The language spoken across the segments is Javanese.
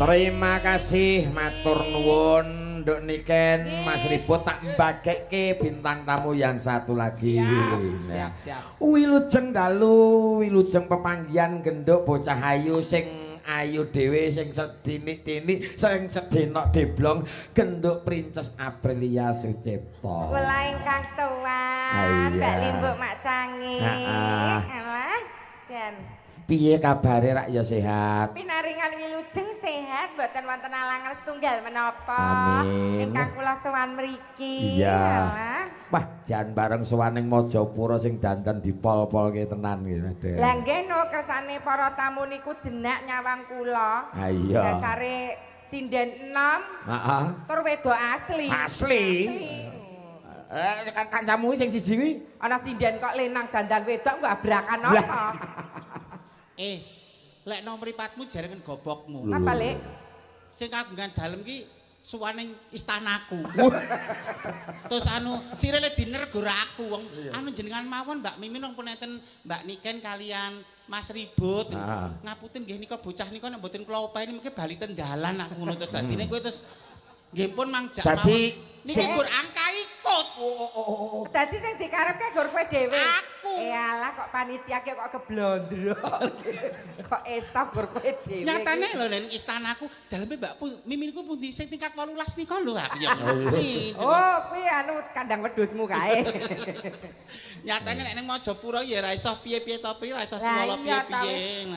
Terima kasih, matur nuwun Nduk Niken, Mas Ribut, tak mbagekke bintang tamu yang satu lagi. Siap, siap, siap. Wilujeng dalu, wilujeng pepanggihan genduk bocah ayu sing ayu dhewe, sing sedinik-dinik, sing sedenok deblong, genduk Princess Aprilia Sucipto. Kula ingkang sowan, Mbak Limbuk Mak Cangi. Heeh. Alah, jan. Piye kabare rak ya sehat? Pinaringan wilujeng sehat, mboten wonten alangan setunggal menapa. Amin. Ingkang kula sowan mriki. Iya. Wah, jan bareng sowan ning Majapura sing dandan dipol-polke tenan iki, Mas. Lah nggih no kersane para tamu niku jenak nyawang kula. Ha iya. Dasare sinden enom. Heeh. Tur wedok asli. Asli. Kan kancamu sing siji kuwi ana sinden kok lenang dandan wedok nggo abrakan apa? Lek no mripatmu jarengen gobokmu. Apa, Lek? Sing kagungan dalem ki sowan ning istanaku. Terus anu sirele diner gor aku wong anu jenengan mawon Mbak Mimin wong pun enten Mbak Niken kalian Mas Ribut. Ngapunten nggih nika bocah nika nek mboten kula openi mengke bali ten dalan aku ngono terus dadine kowe terus nggih pun mangjak mawon. Niki gur angka ikut. Oh. Dadi sing dikarepke gur kowe dhewe. Aku. Alah kok panitia ki kok keblondro. Kok esok gur kowe dhewe. Nyatane lho ning istanaku daleme Mbak Mimin ku pundi sing tingkat 18 nika lho aku ya. Oh, kuwi anu kandang wedhusmu kae. Nyatane nek ning Majapura ya ora iso piye-piye to pri, ora iso swala piye-piye.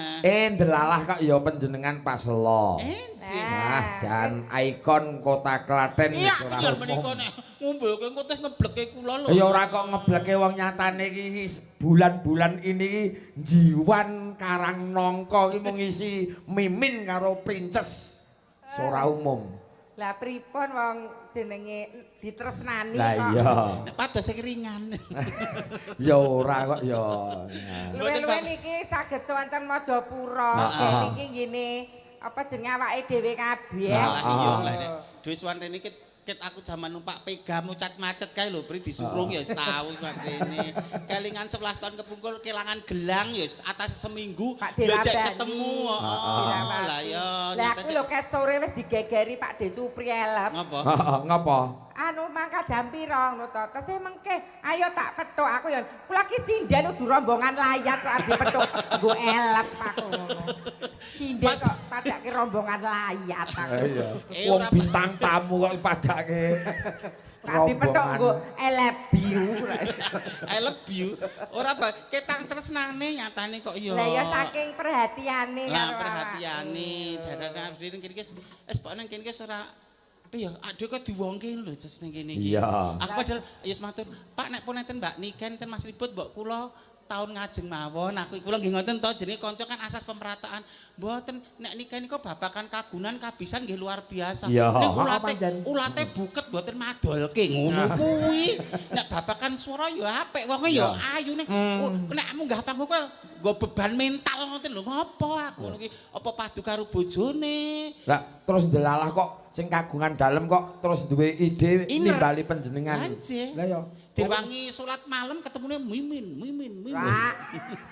Ndelalah kok ya panjenengan pasela. Nah, jan ikon kota Klaten wis ora umum. Nek ngumbulke engko terus ngebleke kula lho. Ya ora kok ngebleke wong nyatane iki bulan-bulan ini iki jiwan Karang Nangka iki mung ngisi Mimin karo Princess. Ora umum. Lah pripun wong jenenge ditresnani kok. Lah iya. Nek pados sing ringan. Ya ora kok ya. Luwe-luwe niki saged wonten Majapura. Niki ngene apa jenenge awake dhewe kabeh. Lah iya lah nek dhewe sowan rene iki ket aku jaman numpak pega mucat macet kae lho Pri disurung ya wis tau sowan rene. Kelingan 11 tahun kepungkur kelangan gelang ya atas seminggu ya jek ketemu. Heeh. Lah ya. Lah aku lho ket sore wis digegeri Pak De Suprielep. Ngapa? Heeh, ngapa? Anu mangkat jam pira ngono to. Tesih mengke ayo tak pethuk aku ya. Kula ki sinden udu rombongan layat kok arep dipethuk nggo elep aku ngono. Sinden kok padake rombongan layat aku. Iya. Wong bintang tamu kok padake dipethuk nggo elebiu. Elebiu ora ketang tresnane nyatane kok ya. Lah ya saking perhatiane karo perhatiane. Jarane arep kene iki wis pokok nang kene iki ora piye ya adhe kok diwongke lho Ces ning kene iki. Aku padahal ya matur, Pak nek pun enten Mbak Niken enten Mas Ribut mbok kula taun ngajeng mawon aku kula nggih ngoten to jenenge kanca kan asas pemerataan. Mboten nek Niken niku babakan kagunan kabisan nggih luar biasa. Nek ulate buket mboten madolke ngono kuwi. Nek babakan swara ya apik wonge ya ayu nek nek munggah panggung kok nggo beban mental ngoten lho ngopo aku ngono ki apa padu karo bojone. Lah terus ndelalah kok sing kagungan dalem kok terus duwe ide nimbali panjenengan. Lah ya diwangi salat malam ketemune Mimin, Mimin, Mimin. Wah,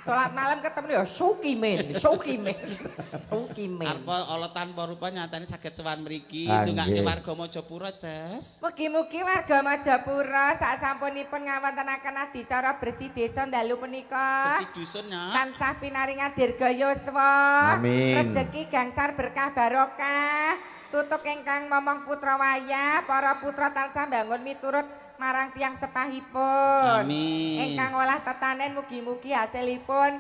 salat malam ketemu ya Sukimin, Sukimin. Sukimin. Arep ala tanpa rupa nyatane saged sowan mriki ndongake warga Majapura, Ces. Mugi-mugi warga Majapura sak sampunipun ngawontenaken adicara bersih desa dalu punika. Bersih dusun ya. Tansah pinaringan dirga yuswa. Rejeki gangsar berkah barokah. Tutuk ingkang momong putra wayah, para putra tansah bangun miturut marang tiyang sepahipun. Amin. Ingkang olah tetanen mugi-mugi hasilipun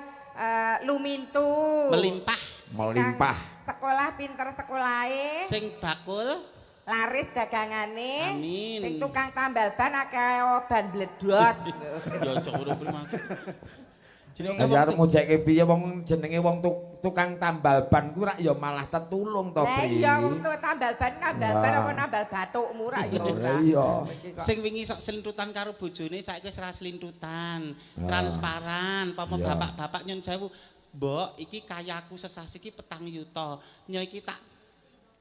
lumintu. Melimpah. Melimpah. Sekolah pinter sekolahe. Sing bakul laris dagangane. Amin. Sing tukang tambal ban akeh ban bledot. Ya aja ngono kuwi Mas. Jenenge wong arep mojeke piye wong jenenge wong tukang tambal ban ku rak ya malah tetulung to Pri. Lah iya wong tambal ban apa nambal bathukmu rak ya ora. Iya. Sing wingi sok slintutan karo bojone saiki wis ora slintutan, transparan, pomo bapak-bapak nyun sewu, Mbok iki kayaku sesasi iki 4 yuta. Nyo iki tak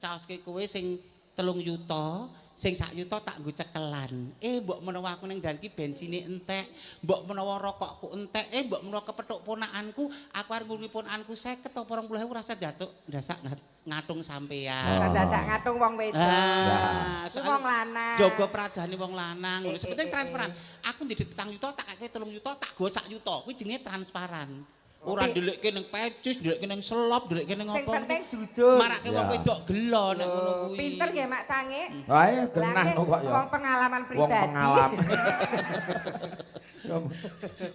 caoske kowe sing 3 yuta, Sing sak yuta tak nggo cekelan. Mbok menawa aku ning dalan iki bensine entek, mbok menawa rokokku entek, mbok menawa kepethuk ponakanku, aku arep ngurungi ponakanku 50 apa 20.000 rasa datuk ndasak ngatung sampean. Dadak ngatung wong wedok. Wong lanang. Jaga prajane wong lanang ngono. Sing penting transparan. Aku ndek 4 yuta tak kake 3 yuta tak go sak yuta. Kuwi jenenge transparan. Ora ndelekke ning pecis, ndelekke ning selop, ndelekke ning apa. Sing penting jujur. Marake wong wedok gelo nek ngono kuwi. Pinter nggih Mak Cangik. Wah, genah kok ya. Wong pengalaman pribadi. Wong pengalaman.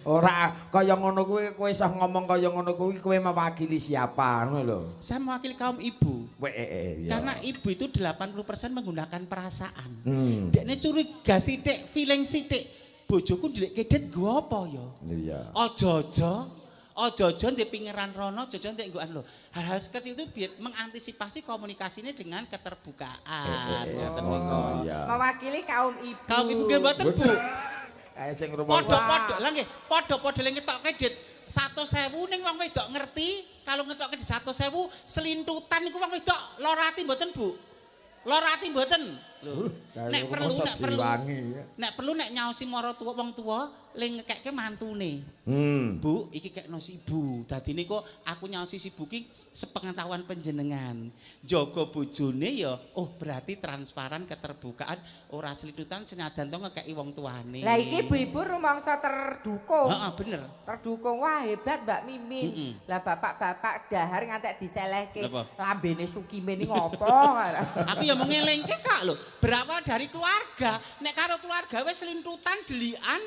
Ora kaya ngono kuwi kowe iso ngomong kaya ngono kuwi kowe mewakili siapa ngono lho. Saya mewakili kaum ibu. Iya. Karena ibu itu 80% menggunakan perasaan. Dekne curiga sithik, feeling sithik. Bojoku ndelekke det nggo apa ya? Iya. Aja-aja aja-aja ndek pingeran rono, aja-aja ndek nggoan lho. Hal-hal seperti itu biar mengantisipasi komunikasinya dengan keterbukaan. Ngoten niku. Mewakili kaum ibu. Kaum ibu nggih mboten, Bu. Kae sing rumangsa. Padha-padha lah nggih, padha-padha le ngetokke dit 100.000 ning wong wedok ngerti, kalau ngetokke dit 100.000 selintutan niku wong wedok lara ati mboten, Bu. Lara ati mboten. Lho. Nek perlu nek perlu. Nek perlu nek nyaosi maratuwa wong tuwa le ngekekke mantune. Bu, iki kekno si ibu. Dadine kok aku nyaosi si ibu ki sepengetahuan panjenengan. Jaga bojone ya, oh berarti transparan keterbukaan ora selidutan senajan to ngekeki wong tuane. Lah iki ibu-ibu rumangsa terdukung. Heeh, bener. Terdukung. Wah, hebat Mbak Mimin. Lah bapak-bapak dahar ngantek diselehke lambene Sukimin iki ngopo. Aku ya mengelingke Kak lho. Berawal dari keluarga, nek karo keluarga wis selintutan, delikan,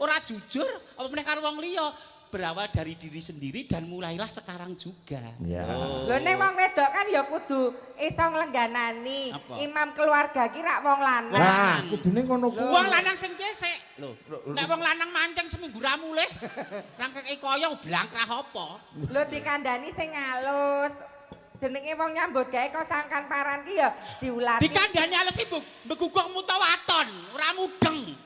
ora jujur, apa meneh karo wong liya. Berawal dari diri sendiri dan mulailah sekarang juga. Ya. Oh. Lho nek wong wedok kan ya kudu iso nglengganani. Imam keluarga ki rak wong lanang. Lah, kudune ngono kuwi. Wong lanang sing piye sik? Lho, nek wong lanang mancing seminggu ra mulih, rangkeke kaya blangkrah apa? Lho dikandani sing alus. Jenenge wong nyambut gawe kok sangkan paran ki ya diulati. Dikandani alus ki mbeguguk mutawaton, ora mudeng.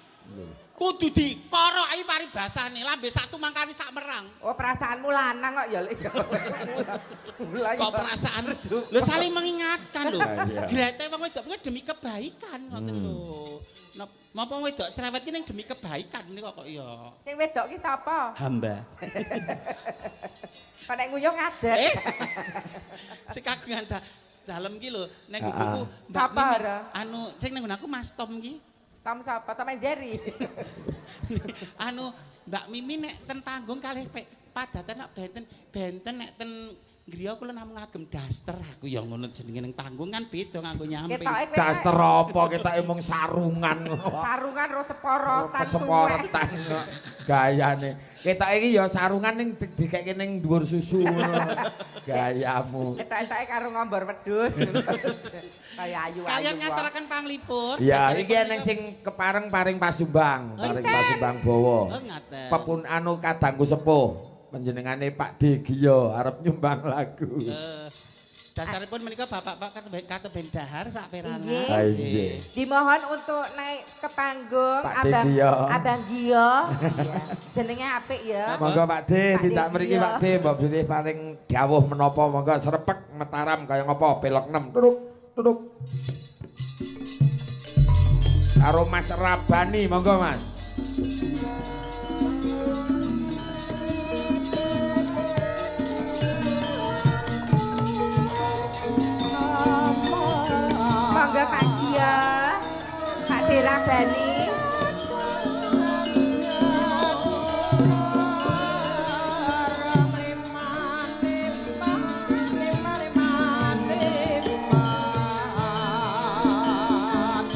Kudu dikoroki paribasane, lambe satu mangkani sak merang. Oh, perasaanmu lanang kok ya. Kok perasaan? Lho saling mengingatkan lho. Grete wong wedok kuwi demi kebaikan ngoten lho. Napa wedok cerewet ki ning demi kebaikan menika kok ya. Sing wedok ki sapa? Hamba. Kok nek nguyuh ngadeg. Sing kagungan dalem ki lho, nek ibuku Mbak Mimin, anu sing nang aku Mas Tom ki. Tom sapa? Tom and Jerry. Anu Mbak Mimin nek ten panggung kalih padatan nek benten benten nek ten griya kula namung ngagem daster aku ya ngono jenenge ning panggung kan beda nganggo nyamping. Daster apa ketoke mung sarungan. Sarungan ro seporotan seporotan gayane. Ketoke iki ya sarungan ning dikekke ning dhuwur susu ngono. Gayamu. Ketoke karo ngombor wedhus. Kaya ayu-ayu. Kalian ngaturaken panglipur. Ya iki eneng sing kepareng paring pasumbang, paring pasumbang bawa. Oh ngaten. Pepun anu kadangku sepuh. Panjenengane Pak D Giyo arep nyumbang lagu. Dasaripun menika bapak-bapak kateben dahar sak perangan. Dimohon untuk naik ke panggung Pak Abang Giyo. Abang Giyo. Jenenge apik ya. Monggo Pak D, tindak mriki Pak D, mbok bilih paring dawuh menapa monggo srepek Mataram kaya ngapa pelok 6. Duduk, duduk. Karo Mas Rabani monggo Mas. Monggo Pak Giyo, Pak Dirabani.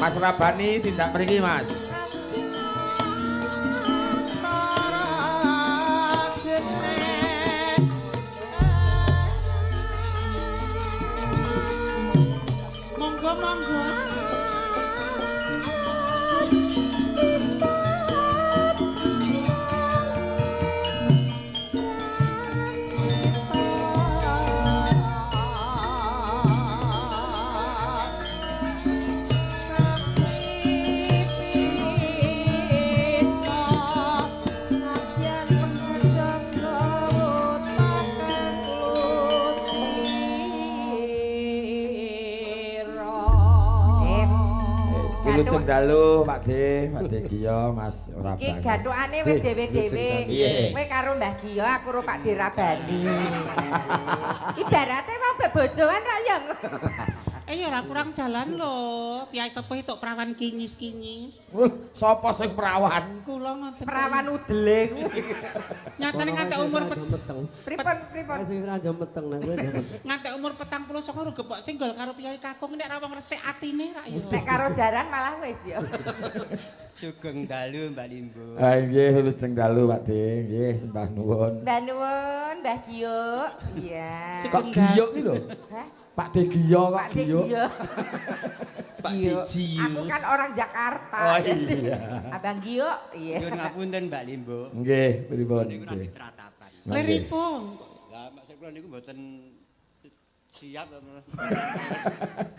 Mas Rabani tindak mriki Mas. Monggo monggo. Wilujeng dalu Pak De, Pak De Giyo, Mas Rabani. Iki gathukane wis dhewe-dhewe. Kowe karo Mbah Giyo, aku karo Pak De Rabani. Ibarate wong bebojoan ra ya. Eh ora kurang dalan lho. Piyai sepuh tok prawan kinyis-kinyis. Sapa sing prawan? Kula ngoten. Prawan udele kuwi. Nyatane ngantek umur peteng. Pripun pripun? Sing ora aja meteng nek kowe. Ngantek umur 49 gepok singgol karo piyai kakung nek ra wong resik atine ra ya. Nek karo jaran malah wis ya. Sugeng dalu Mbak Limbo. Ah nggih wilujeng dalu Pak De. Nggih sembah nuwun. Sembah nuwun Mbah Giyo. Iya. Kok Giyo ki lho? Hah? Pak De Giyo kok Giyo. Pak De Giyo. Aku kan orang Jakarta. Oh iya. Abang Giyo, iya. Nyuwun ngapunten Mbak Limbo. Nggih, pripun? Niku lagi tratapan. Liripun. Lah maksud kula niku mboten siap.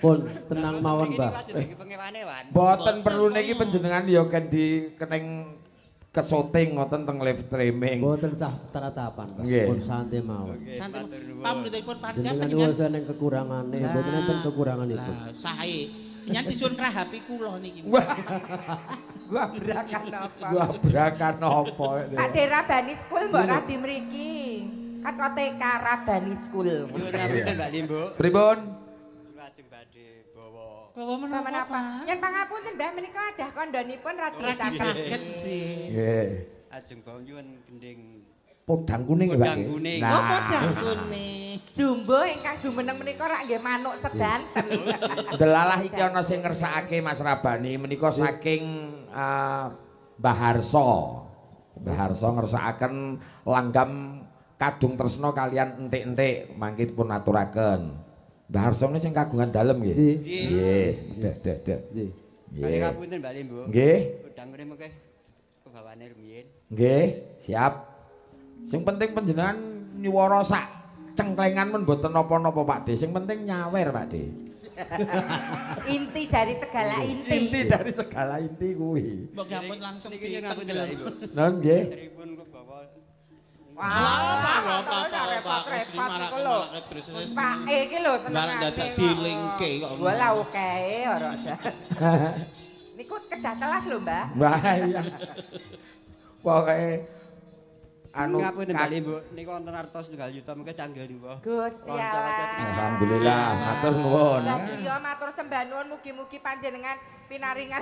Pun tenang mawon, Mbah. Mboten perlu niki panjenengan ya ken dikeneng kesoting ngoten teng live streaming. Mboten sah tratapan, Pak. Pun santai mawon. Santai. Pamundhutipun panjenengan panjenengan ning kekurangane, mboten enten kekuranganipun. Lah sae. Nyan disuwun ngrahapi kula niki. Gua brakan apa? Gua brakan apa? Pak De Rabani School mbok ra di mriki. Kan kok TK Rabani School. Nyuwun ngapunten Mbak Limbo. Pripun? Lajeng badhe bawa. Bawa menapa? Yen pangapunten Mbah menika adah kandhanipun radi caket sih. Nggih. Ajeng bawa nyuwun gending podang kuning nggih Pak. Kuning. Oh podang kuning. Jumbo ingkang jumeneng menika rak nggih manuk sedanten. Delalah iki ana sing ngersakake Mas Rabani menika saking Mbah Harso. Mbah Harso ngersakaken langgam Kadung Tresna kalian entik-entik mangke dipun aturaken. Mbah Harso menika sing kagungan dalem nggih. Nggih. Dek dek dek. Nggih. Nggih. Ngapunten Mbak Limbo. Nggih. Podang kuning mengke kebawane rumiyin. Nggih, siap. Sing penting panjenengan nyuwara sak cengklengan men mboten napa-napa Pak De. Sing penting nyawer Pak De. Inti dari segala inti. Inti dari segala inti kuwi. Mbok ampun langsung niki ngapunten Mbak Limbo. Nun nggih. Wah, repot-repot iku lho. Pak iki lho senengane. Dadak dilingke kok. Walah oke ora. Niku kedah telas lho, Mbah. Wah iya. Pokoke anu ngapunten Mbak Limbo niku wonten artos 7 yuta mengke tanggal 2. Gusti Allah. Alhamdulillah, matur nuwun. Lah iya matur sembah nuwun mugi-mugi panjenengan pinaringan.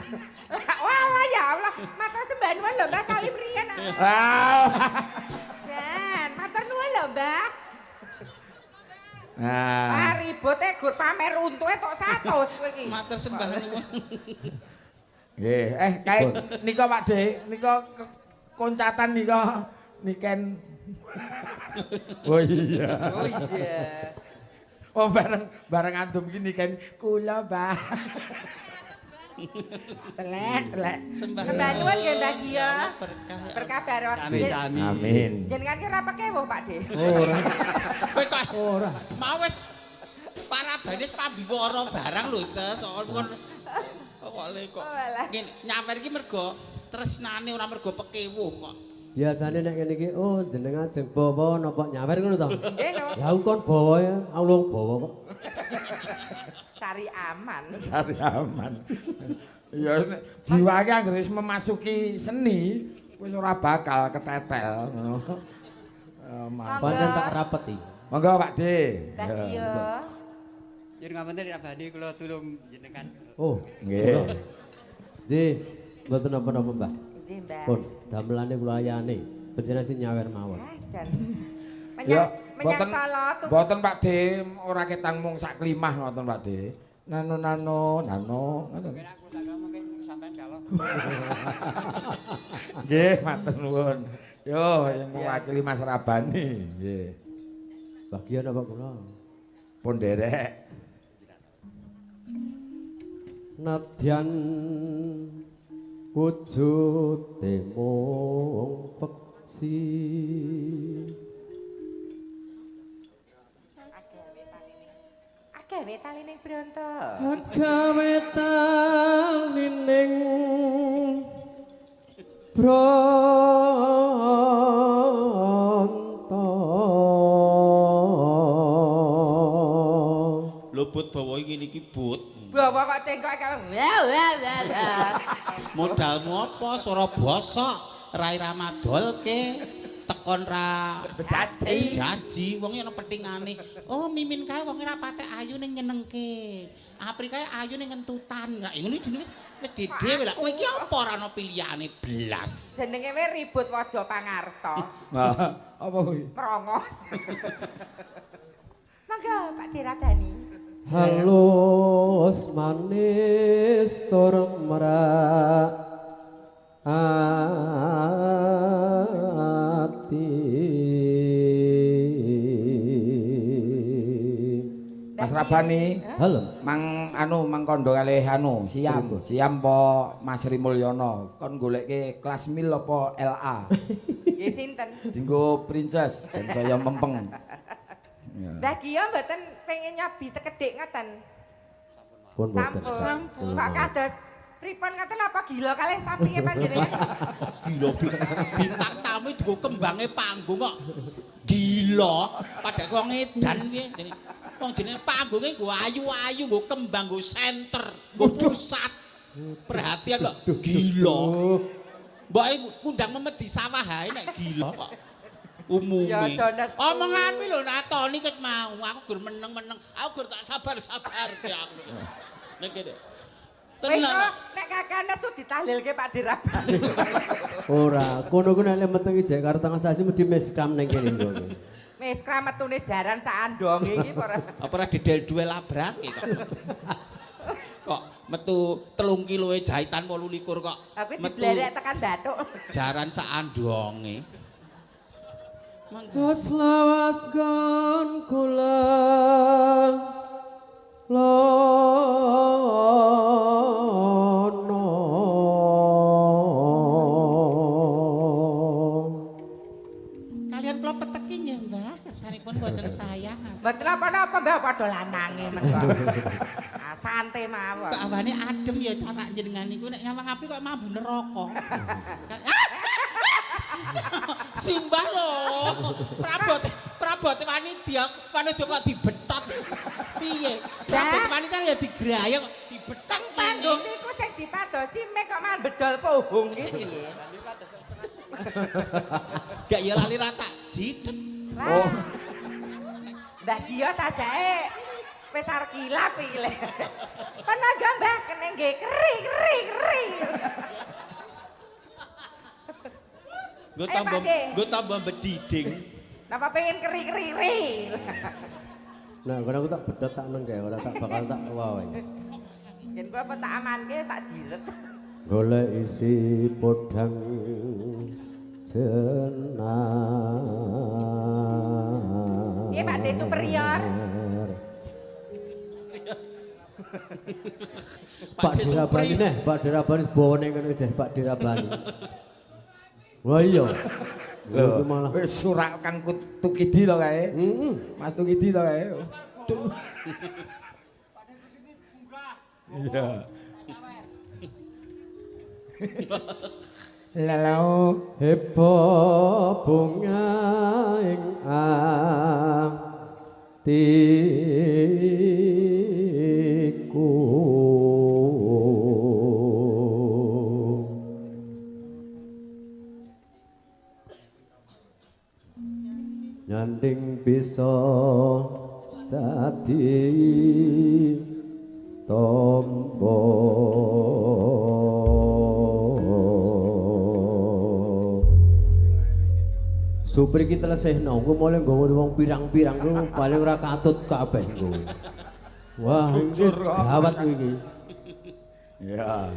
Walah ya Allah, matur sembah nuwun lho Mbah salim riyen. Jan, matur nuwun lho Mbah. Nah. Ah ribute gur pamer untuke tok 100 kowe iki. Matur sembah nuwun. Nggih, kae nika Pak De, nika koncatan nika niken. Oh iya. Oh iya. Oh bareng bareng andum iki niken kula, Mbah. Telek, telek. Sembah nuwun nggih Mbah Giyo. Berkah. Berkah barokah. Amin amin. Amin. Jenengan ki ora pekewuh Pak De. Ora. Kowe kok ora. Mau wis parabane pambiwara barang lho, Ces. Kok kok ngene nyawer iki mergo tresnane ora mergo pekewuh kok. Biasane nek ngene iki oh jenengan ajeng bawa napa nyawer ngono to? Nggih no. Lah kon bawa ya, aku wong bawa kok. Cari aman. Cari aman. Ya jiwa iki anggere wis memasuki seni wis ora bakal ketetel ngono. Pancen tak rapeti. Monggo Pak De. Mbah Giyo. Yen ngapunten Rabani kula tulung jenengan. Oh, nggih. Nggih, mboten napa-napa, Mbah. Nggih, Mbah. Pun damelane kula ayane, panjenengan sing nyawer mawon. Ah, jan. Menyang menyang Solo tuku. Mboten Pak De, ora ketang mung sak klimah ngoten Pak De. Nano nano nano ngoten. Nggih, matur nuwun. Yo, yang mewakili Mas Rabani, nggih. Bagian apa kula? Pun derek. Nadyan wujute mung peksi. Agawe talining bronto. Agawe talining bronto. Lho lho Bud bawa ngene iki Bud. Bawa kok cengkok kok. Modalmu apa swara bosok, rai ra madolke, tekon ra bejaji. Jaji wong ana petingane. Oh Mimin kae wong ora patek ayu ning nyenengke. Apri kae ayu ning ngentutan. Lah ngene jenenge wis dhewe lah. Kowe iki apa ora ana pilihane blas. Jenenge wae ribut waja pangarsa. Apa kuwi? Prongos. Monggo Pak Dirabani. Halus manis tur merak ati. Mas Rabani, halo. Mang anu mang kondo kalih anu Siam, Siam po Mas Sri Mulyono kon goleke kelas mil apa LA? Nggih sinten? Dinggo princess ben saya mempeng. Mbah Giyo mboten pengen nyabi sekedhik ngoten. Pun mboten. Sampun. Kok kados pripun ngoten apa gila kalih sampinge panjenengan? Gila bintang tamu digo kembange panggung kok. Gila, padahal wong edan piye. Wong jenenge panggunge nggo ayu-ayu, nggo kembang, nggo senter, nggo pusat. Perhatian kok gila. Mboke ngundang memedi sawah ae nek gila kok. Umume. Omongan kuwi lho natoni ket mau, aku gur meneng-meneng, aku gur tak sabar-sabar ki aku. Nek kene. Tenan. Nek kakak nesu ditahlilke Pak Dirabani. Ora, kono ku nek metengi jek karo tangan sasi mesti miskram ning kene kok. Miskram metune jaran sak andonge iki apa ora? Apa ora didel duwe labrake kok. Kok metu 3 kiloe jahitan 28 kok. Aku diblerek tekan bathuk. Jaran sak andonge. Wes lawas gon kula lono. Kalian kula peteki nggih Mbah, kersanipun mboten sayang. Mboten napa-napa Mbah, padha lanange men kok. Ah santai mawon. Kok awane adem ya carak jenengan niku nek nyawang api kok mambu neraka. Simbah lho. Prabot wanita wanita kok dibetot. Piye? Prabot wanita ya digrayang kok dibetot. Panggung niku sing dipadosi mek kok malah bedol pohong iki piye? Gak ya lali rata jidet. Oh. Mbah Giyo sajake wis arep kilap iki le. Penaga Mbah kene nggih keri keri keri. Nggo tambah bediding. Napa pengen keri-keri? Nah, kono aku tak bedot tak neng kae, ora tak bakal tak wae. Yen kula apa tak amanke tak jilet. Golek isi podang jenar. Piye Pak De superior? Pak Dirabani neh, Pak Dirabani bawane ngene jeh Pak Dirabani. Wah iya. Lho malah wis surak Kang Tukidi to kae. Heeh. Mas Tukidi to kae. Iya. Lalau hebo bunga ing atiku. Nyanding bisa dadi tombo. Supri iki telesehno, engko mulai nggawa wong pirang-pirang ku paling ora katut kabeh engko. Wah, wis gawat kuwi iki. Ya.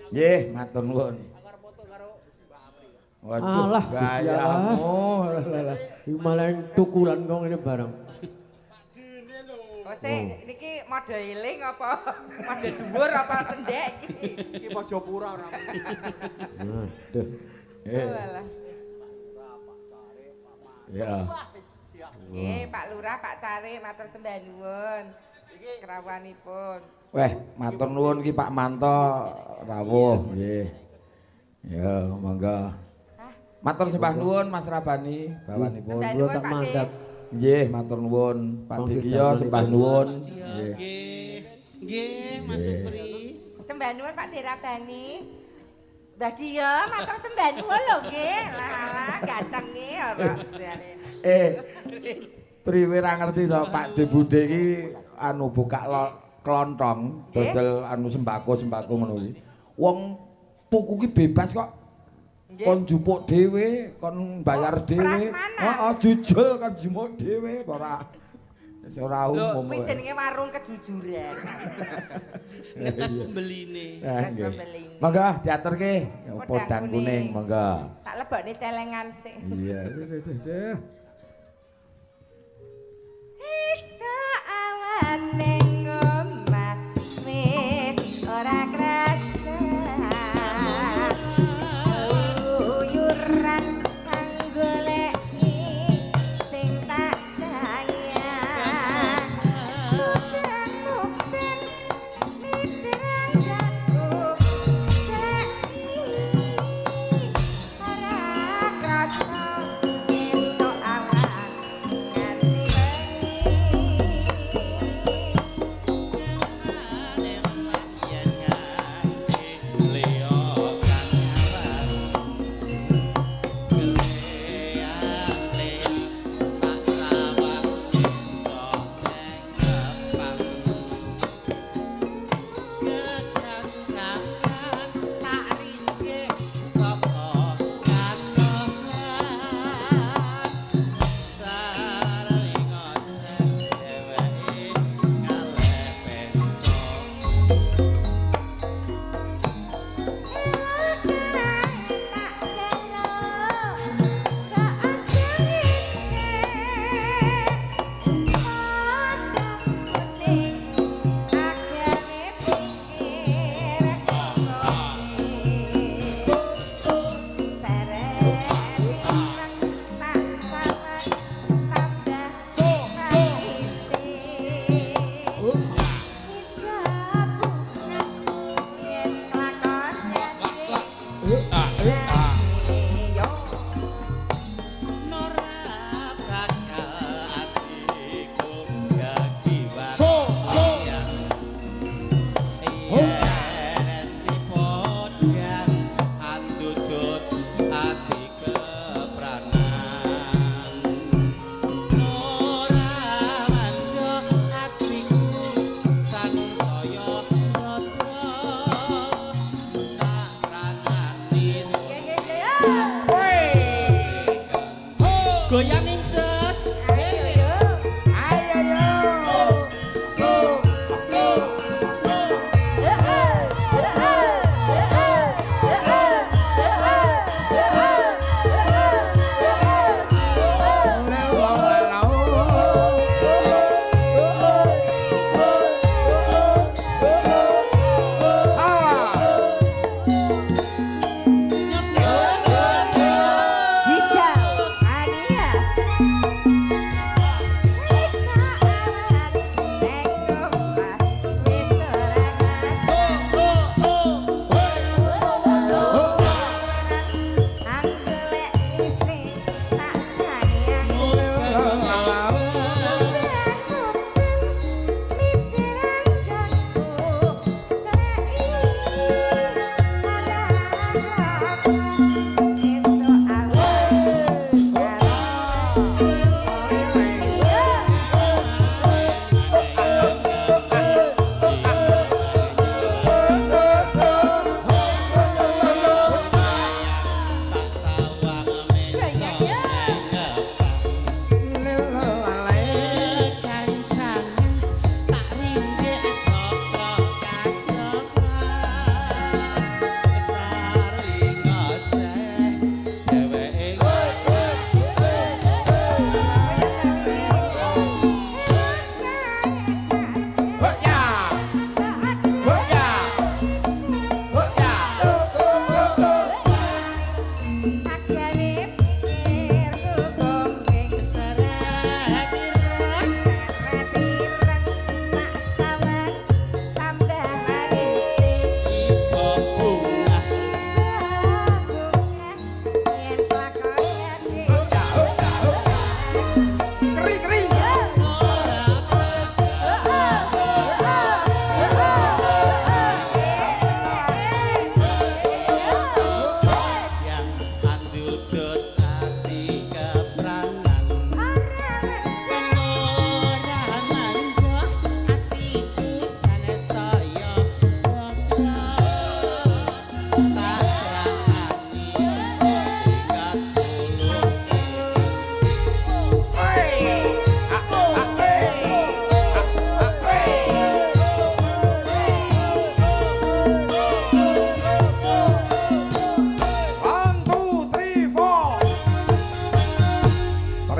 Nggih, matur nuwun. Waduh, alah Gusti Allah. Iki malah tukulan kok ngene bareng. Oh sik niki mode eling apa mode dhuwur apa tendhek iki? Iki Mojopura ora. Aduh. Walah. Ya. Nggih, Pak Lurah, Pak Cari matur sembah nuwun. Kerawanipun. Weh, matur nuwun iki Pak Manto rawuh nggih. Ya, monggo. Matur sembah nuwun Mas Rabani, bawanipun. Kula tak mandhap. Nggih, matur nuwun. Pak Dikiyo sembah nuwun. Nggih. Nggih, Mas Supri. Sembah nuwun Pak Derabani. Mbah Diyo, matur sembah nuwun lho nggih. Lah, gantenge ora. Priwe ra ngerti to Pak De Bude iki anu buka klontong, dodol anu sembako-sembako ngono kuwi. Wong tuku ki bebas kok. Kon jupuk dhewe, kon bayar dhewe. Heeh, jujul kon jupuk dhewe ora. Wis ora umum. Kuwi jenenge warung kejujuran. Ngetes pembeline. Ngetes pembeline. Monggo diaturke podang kuning, monggo. Tak lebokne celengan sik. Iya, duh. Esuk awan ning omah wis ora krasa. Uyuran kang goleki sing tak sayang. Mukten-mukten mitrandaku saiki ora krasa esuk awan nganti wengi. Goyang inces. Ayo yo. Ayo yo. Hijau mania.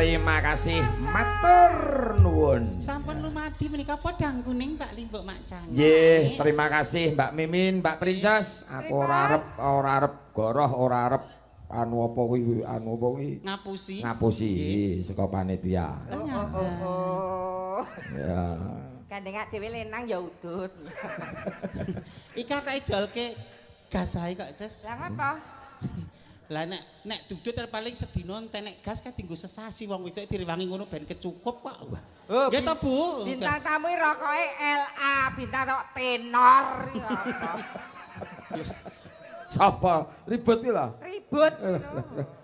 Terima kasih, matur nuwun. Sampun lumadi menika podang kuning Pak Limbuk Mak Cangak. Nggih, terima kasih Mbak Mimin, Mbak Princess. Aku ora arep goroh, ora arep anu apa kuwi, Ngapusi. Ngapusi saka panitia. Oh. Ya. Gandeng dhewe lenang ya udut. Iki tak ijolke gas ae kok, Ces. Lah ngapa? Lah nek dudut paling sedina entek gas kae dienggo sesasi wong wedok direwangi ngono ben kecukup kok. Nggih to, Bu? Bintang tamu rokoke LA, bintang tok tenor iki apa? Sapa? Ribut iki lho. Ribut.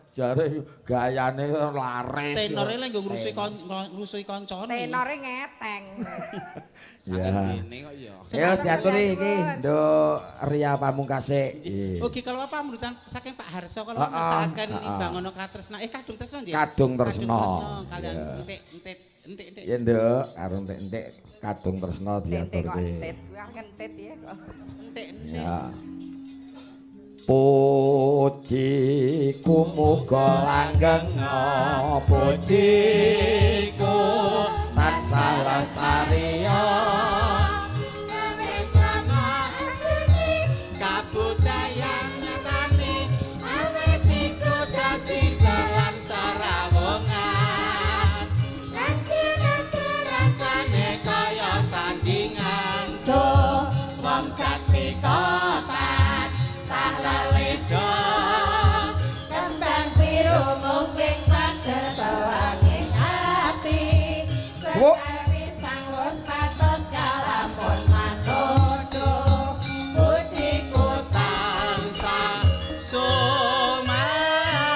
Jare gayane laris. Tenore lek nggo ngrusuhi kancane. Tenore ngeteng. Ya. Ya diaturi iki Nduk Ria Pamungkase. Ugi kalau apa pamrutan saking Pak Harso kalau ngersakaken Bangono Katresna. Kadung Tresna nggih. Kadung Tresna. Kalian entik-entik entik-entik. Ya Nduk, karo entik-entik Kadung Tresna diaturke. Entik ngentit ya kok. Entik-entik. Pujiku muga langgeng pujiku tansah lestari kabudayan nyatane awet iku dadi jalan sarawongan rasane kaya sandingan do wong jati kota laledo kembang biru mungkin pager belanging ati sekar pisang wis patut kalampun manodo pujiku tansah sumangga.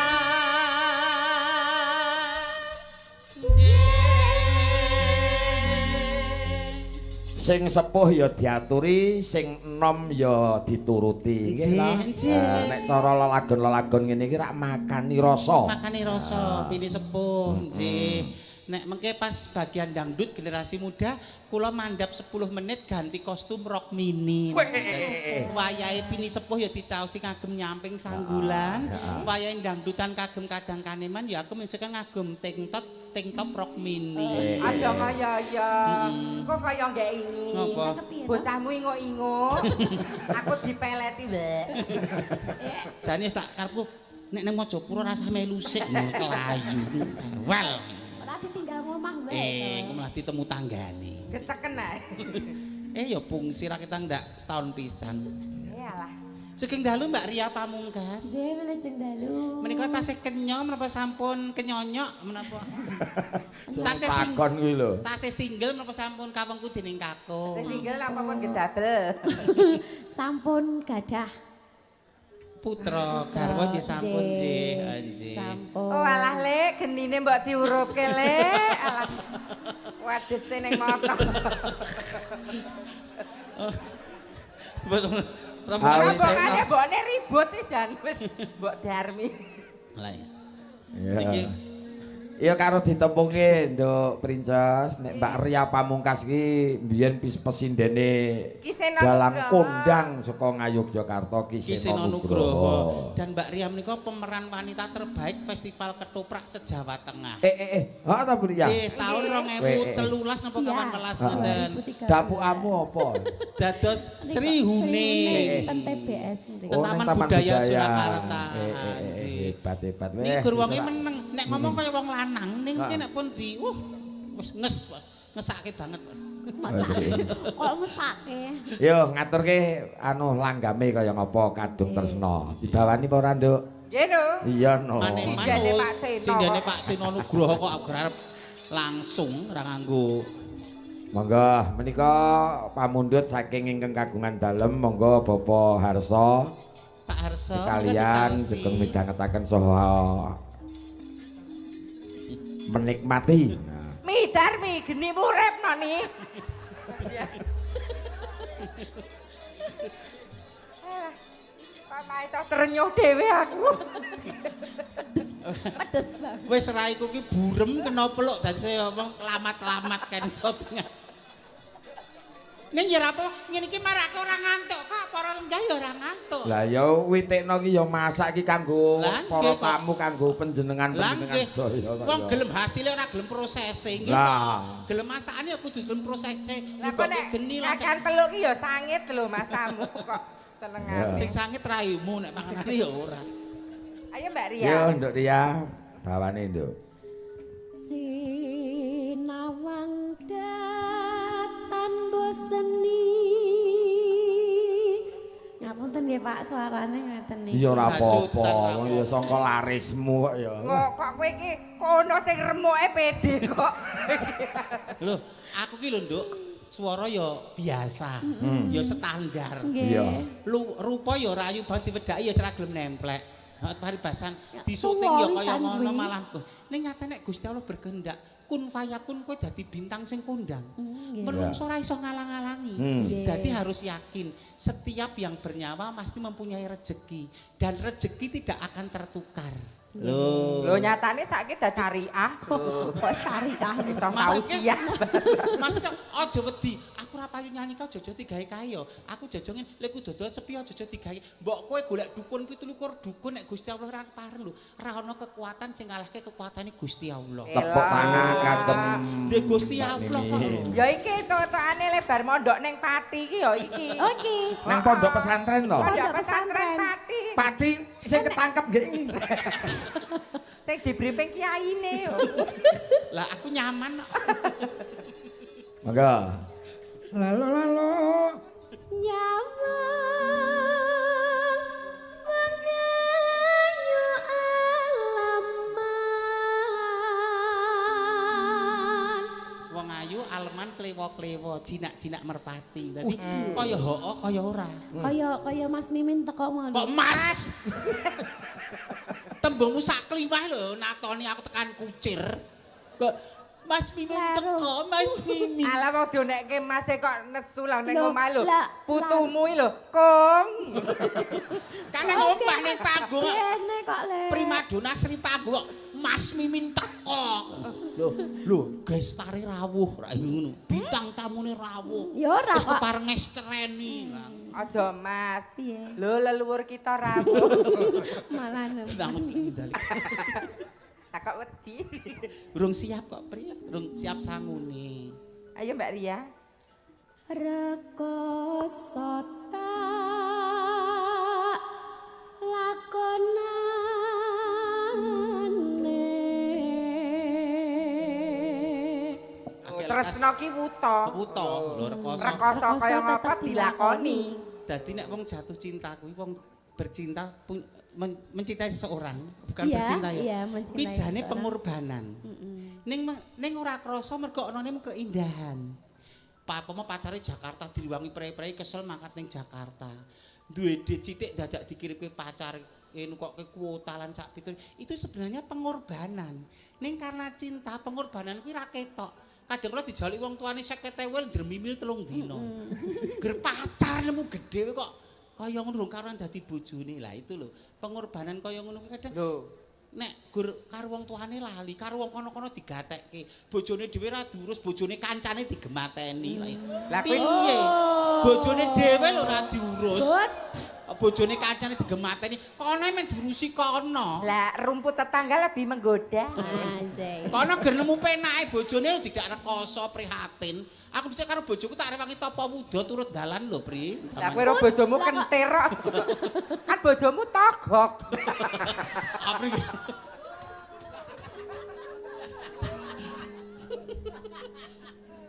Sing sepuh ya diaturi, sing enom ya dituruti. Nggih lho. Nek cara lelagon-lelagon ngene iki rak makani rasa. Makani rasa, pilih sepuh, nggih. Nek mengke pas bagian dangdut generasi muda, kula mandhap 10 menit ganti kostum rok mini. Wayahe pini sepuh ya dicaosi ngagem nyamping sanggulan, wayahe dangdutan kagem kadang kaneman ya aku misalkan ngagem tank top tank top rok mini. Aja kaya ya. Kok kaya nggek ini. Bocahmu ingo-ingo. Aku dipeleti, Mbak. Jane tak karepku nek nang Mojopuro rasah melu sik kelayu. Wel. Ora ditinggal ngomah wae. Engko malah ditemu tanggane. Keceken ae. Ya pungsi ra kita ndak setahun pisan. Iyalah. Sugeng dalu Mbak Ria Pamungkas. Nggih, wilujeng dalu. Menika tasih kenya menapa sampun kenyonyok menapa? Tasih takon kuwi lho. Tasih single menapa sampun kawengku dening kakung. Tasih single napa pun gedabel. Sampun gadah putra garwa nggih sampun nggih. Nggih. Oh alah Lek, genine mbok diurupke Lek. Alah. Wadese ning mata. Rombongane mbokne ribut iki jan wis mbok darmi. Lah iya. Iki iya karo ditempungke Nduk Princess nek Mbak Ria Pamungkas iki mbiyen pesindene dalang kondang saka Ngayogyakarta Ki Seno Nugroho. Dan Mbak Ria menika pemeran wanita terbaik Festival Ketoprak se-Jawa Tengah. Heeh ta Bu Ria? Nggih, taun 2013 napa 18 ngoten. Dapukamu apa? Dados Sri Huning ten TBS mriku. Taman Budaya Surakarta. Hebat-hebat. Niki gur wonge meneng, nek ngomong kaya wong lanang ning kene nek pun di wis ngesake banget. Kok mesake. Yo ngaturke anu langgame kaya ngapa Kadung Tresna. Dibawani apa ora, Nduk? Nggih, no. Iya, no. Sindene Pak Seno. Sindene Pak Seno Nugroho kok arep langsung ora nganggo. Monggo menika pamundhut saking ingkang kagungan dalem monggo Bapak Harso. Pak Harso kalian sugeng midhangetaken saha menikmati. Nah. Mi Darmi geni urip no ni. Pak iso trenyuh dhewe aku. Pedes banget. Wis raiku ki burem kena peluk dadi saya wong lamat-lamat kan iso. Ning ya ora apa, ngene iki marake ora ngantuk kok, para lenggah ya ora ngantuk. Lah ya witekno ki ya masak iki kanggo para tamu, kanggo panjenengan-panjenengan sedaya. Wong gelem hasile ora gelem prosese nggih to. Gelem masakane ya kudu gelem prosese. Lah kok nek kakean peluk ki ya sangit lho masamu kok senengane. Sing sangit raimu nek panganane ya ora. Ayo Mbak Ria. Yo Nduk Ria, bawane Nduk. Sinawang datan boseni. Ngapunten nggih Pak, suarane ngeten niki. Ya ora apa-apa, wong ya sangka larismu kok ya. Kok kowe iki kono sing remuke pede kok. Lho, aku ki lho Nduk, suara ya biasa, ya standar. Iya. Rupa ya ora ayu banget diwedaki ya ora gelem nemplek. Paribasan disuting ya kaya ngono malah. Ning nyatane nek Gusti Allah berkehendak kun fayakun kowe dadi bintang sing kondang. Menungso ora iso ngalang-alangi. Dadi harus yakin setiap yang bernyawa pasti mempunyai rezeki dan rezeki tidak akan tertukar. Lho, lho nyatane saiki dadi syariah. Kok syariah iso tausiah. Maksudnya aja wedi, aku ora payu nyanyi kau aja digawe kaya. Aku jaja ngene, lek dodol sepi aja digawe. Mbok kowe golek dukun 27 dukun nek Gusti Allah ora pareng lho. Ora ana kekuatan sing ngalahke kekuatane Gusti Allah. Tepuk tangan kagem Ndek Gusti Allah kok. Ya iki totokane lebar mondok ning Pati iki ya iki. Oh iki. Nang pondok pesantren to? Pondok pesantren Pati. Pati sing ketangkep nggih iki. Sing di briefing kiyaine yo. Lah aku nyaman kok. Monggo. Lalo lalo. Nyaman mengayu alaman. Wong ayu aleman klewo-klewo, jinak-jinak merpati. Dadi kaya hoo kaya ora. Kaya kaya Mas Mimin teko ngono. Kok Mas? Tembungmu sak kliwah lho natoni aku tekan kucir. Kok Mas Mimin teko, Mas Mimin. Alah wong dionekke Mas e kok nesu lah ning omah lho. Putumu iki lho, Kong. Kan nang omah ning panggung. Kene kok le. Primadona Sri panggung kok Mas Mimin teko. Lho, lho, gestare rawuh ra ngono. Bintang tamune rawuh. Ya ora Wis kok. kepareng ngestreni. Aja Mas. Piye? Lho leluhur kita rawuh. Malah Nang ndalik. Tak kok wedi. Urung siap kok, Pri. Urung siap sangune. Ayo Mbak Ria. Rekoso tak lakonane. Tresno ki wuta. Wuta, lho rekoso. Rekoso kaya ngapa dilakoni. Dadi nek wong jatuh cinta kuwi wong bercinta mencintai seseorang, bukan ya, bercinta ya. Iya, mencintai. Kuwi jane pengorbanan. Ning ora krasa mergo anane mung keindahan. Papomo pacare Jakarta diwangi prei-prei kesel mangkat ning Jakarta. Duwe duit sithik dadak dikirimke pacar nukokke kuota lan sak pitur. Itu sebenarnya pengorbanan. Ning karena cinta pengorbanan kuwi ra ketok. Kadang kala dijaluk wong tuane 50.000 ndremimil 3 dina. Ger pacar nemu gedhe kok kaya ngono rung karuan dadi bojone. Lah itu lho, pengorbanan kaya ngono kuwi kadang nek gur karo wong tuane lali, karo wong kono-kono digatekke, bojone dhewe ra diurus, bojone kancane digemateni. Lah kuwi piye? Bojone dhewe lho ra diurus. Bojone kancane digemateni, kono men diurusi kono. Lah rumput tetangga lebih menggoda. Anjay. Kono ger nemu penake bojone tidak rekoso prihatin. Aku dhisik karo bojoku tak rewangi tapa wuda turut dalan lho, Pri. Lah kowe ro bojomu kentir kok. Kan bojomu togok. Apri.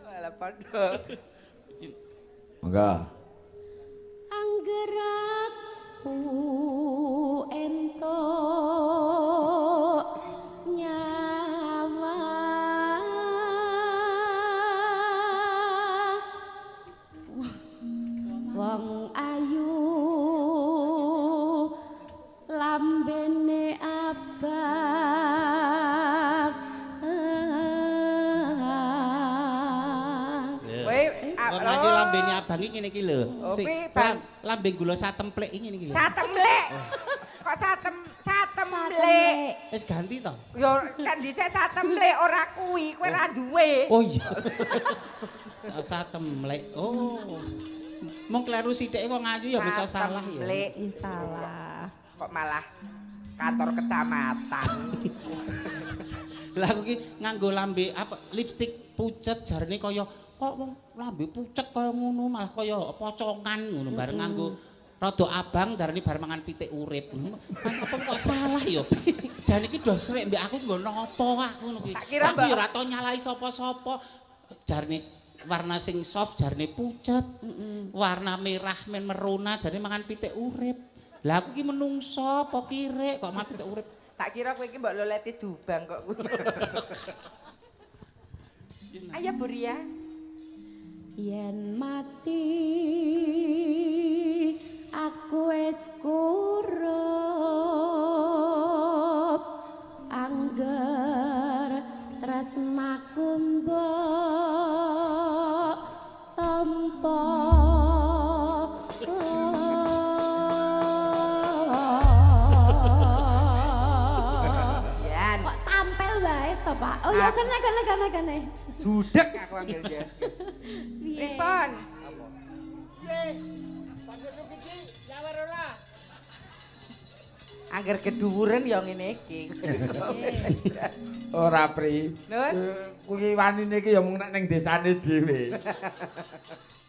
Walah padha. Monggo. Angger aku entuk nyawa wong ayu lambene abang. Kowe wong ayu lambene abang iki ngene iki lho. Sing lambe gula satemplek iki ngene iki lho. Satemplek. Kok satemplek? Satemlek. Wis ganti to? Ya kan dhisik satemlek ora kuwi, kowe ora duwe. Oh iya. Satemlek. Oh. Mung kleru sithik wong ayu ya bisa salah ya. Satemlek. Ih, salah. Kok malah kantor kecamatan. Lah aku ki nganggo lambe apa lipstik pucet jarene kaya kok wong lambe pucet kaya ngono malah kaya pocongan ngono bareng nganggo rada abang darani bar mangan pitik urip. Apa kok salah ya? Jane iki do srek mbek aku nggo napa aku ngono kuwi. Tak kira, Aku ya Mbak. ora tau nyalahi sapa-sapa. Jarene warna sing soft jarene pucet. Warna merah men merona jarene mangan pitik urip. Lah aku ki menungso apa kirek kok mangan pitik urip. Tak kira kowe iki mbok loleti dubang kok. Ayo Bu Ria. Yen mati aku wis kurup angger tresnaku mbok tampa. Yen. Kok tampil wae to, Pak? Oh ya kene kene kene kene. Judek aku anggere dia. Piye? Pripun? Angger keduwuren ya ngene iki. Ora Pri. Nun? Kuwi wanine iki ya mung nek ning desane dhewe.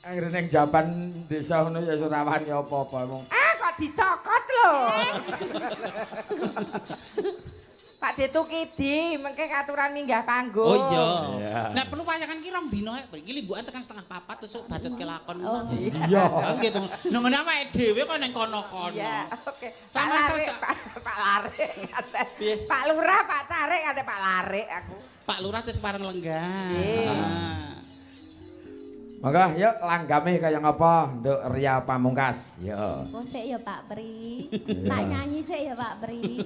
Angger ning jaban desa ngono ya ora wani apa-apa mung. Ah kok dicokot lho. Pak Detukidi mengke katuran minggah panggung. Oh iya. Iya. Nek perlu wayangan ki rong dina ae. Iki limbukan tekan 3:30 terus bacot ke lakon Oh. ngono. Iya. Nggih to. Nang ngene awake dhewe kok ning kono-kono. Iya, oke. Pak Lah, Mas, Larik, Cok. Pak Larik kate. Piye? Pak Lurah, Pak Carik kate Pak Larik aku. Pak Lurah wis pareng lenggah. Nggih. Ah. Monggo yuk langgame kaya ngapa Nduk Ria Pamungkas. Yo. Oh sik ya Pak Pri. Tak nyanyi sik ya Pak Pri.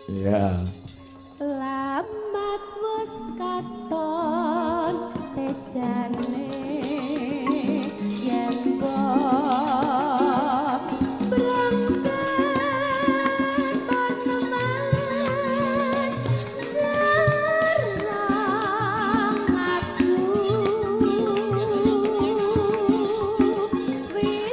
Iya. Lamat wis katon tejane yen mbok brangkat paneman jarang aku wirang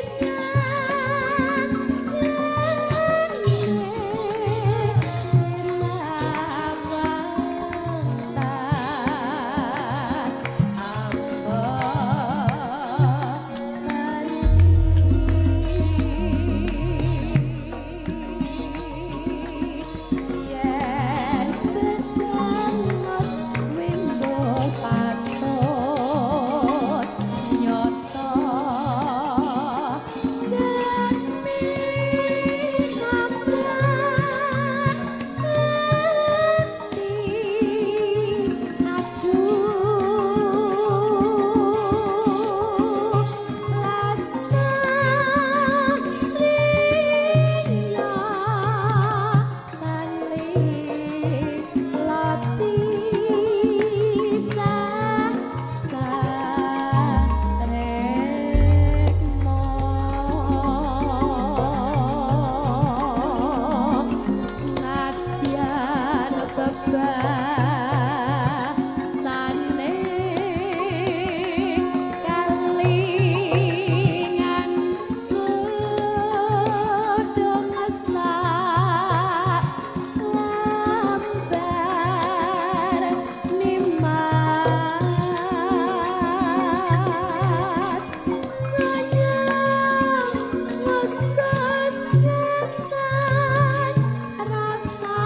Basane kalingan godhong sak lambar nimas kaya wis kecentan rasa.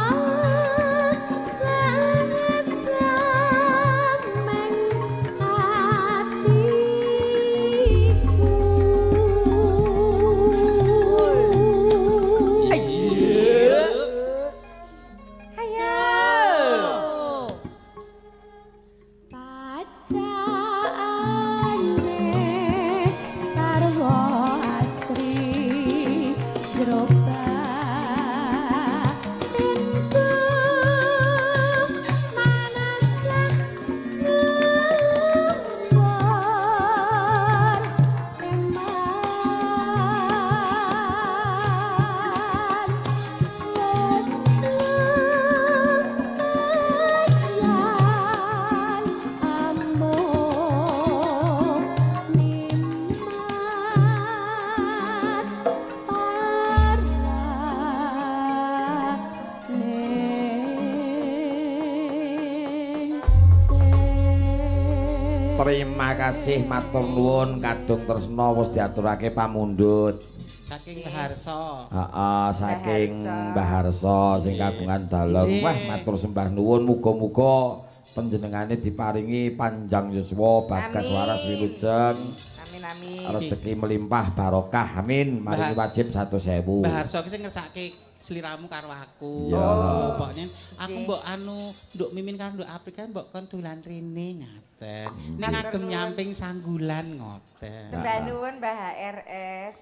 Terima kasih, matur nuwun, kadung tresna wis diaturake pamundhut. Saking Mbah Harso. Heeh, saking Mbah Harso sing kagungan dalem. Wah, matur sembah nuwun, muga-muga panjenengane diparingi panjang yuswa, bagas waras wilujeng. Amin amin. Rezeki melimpah barokah. Amin. Mari wajib 100.000. Mbah Harso ki sing ngersake sliramu karo aku. Iya. Pokoknya aku mbok anu nduk Mimin karo nduk Aprika mbok kon dolan rene ngaten. Ning agem nyamping sanggulan ngoten. Sembah nuwun Mbah HRS.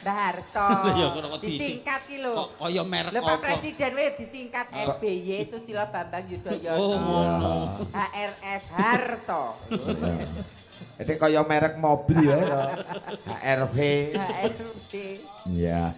Mbah Harto. Ya, kok disingkat ki lho. Kok kaya merek Lho Pak apa? Presiden wae disingkat SBY Susilo Bambang Yudhoyono. Oh ngono. HRS Harto. Ini kaya merek mobil ya. HRV. HRV. Iya.